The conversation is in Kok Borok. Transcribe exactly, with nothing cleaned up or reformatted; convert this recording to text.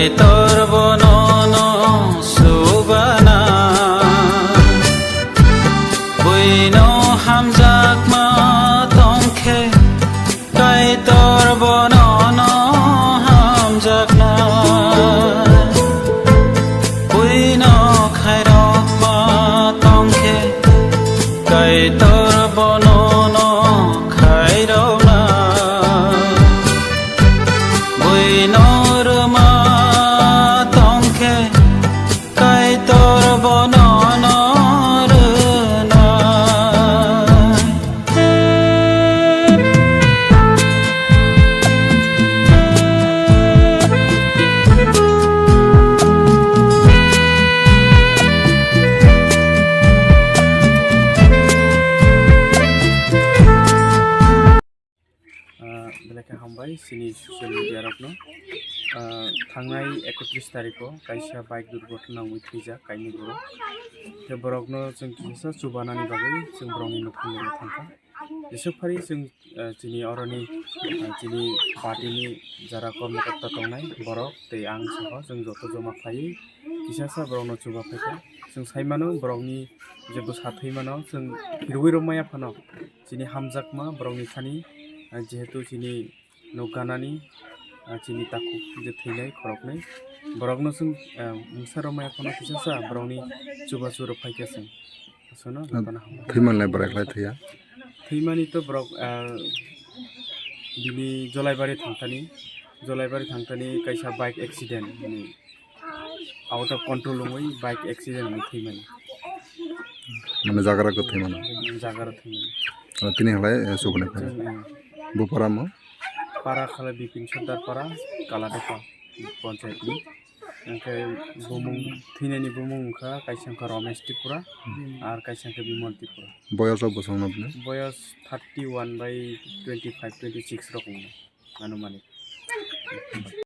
Tor bono no subana, buino hamjakma tongkhe, Kaitor bono no hamjakna, buino khairokma tongkhe, Kaitor bono no khairokna. Buino rwma tongkhe, Kaitor bono no rwnai. Ah, belai khe hambai chini social media rokno. Ah, thangnai ekotris tarikh o kaisa bike durghotona wngwi thwijak kainwi borok. Khe borokno chwng kisa chubanani bagwi chwng borokni nukhungno thangkha. Jesuk phari chwng, ah, chini oroni, ah, chini party ni jara kormokorta tongnai borok tei ang saka chwng joto joma khlaiwi kisa sa borokno chuba phaikha. Chwng sai mano borokni je bwsa thwi mano chwng phirwi rwmaya phano. Chini hamjakma borokni thani, ah, jehetu chini nuk ganani, ah, chini takhuk je thwinai khoroknwi, borokno chwng, ah, mungsa rwmaya phano kisa sa borokni chubachu rwphaikha chwng. Aswkno Ah, jotono hambai. Thwimanlai borai khlai thwiya? Thwimani to borok, ah, bini Jolaibari thangthani, Jolaibari thangthani kaisa bike accident, bini out of control wngwi bike accident wngwi thwimani. Mane jaga rok thwi mano. Jaga rok thwi mano. Ah, tini halai, eh, subani phai. Hmm. Bo para mo? Para khala Bipin Sardar para, Kaladopa panchayat ni. Hwnkhe bumung, thwinani bumung wngkha kaisa wngkha Ramesh Tripura, Hmm. ar kaisa wngkha Bimal Tripura. Boyos rok bwswk no bini? Boyos thirty one by twenty five, twenty six rok wngkha anumanik.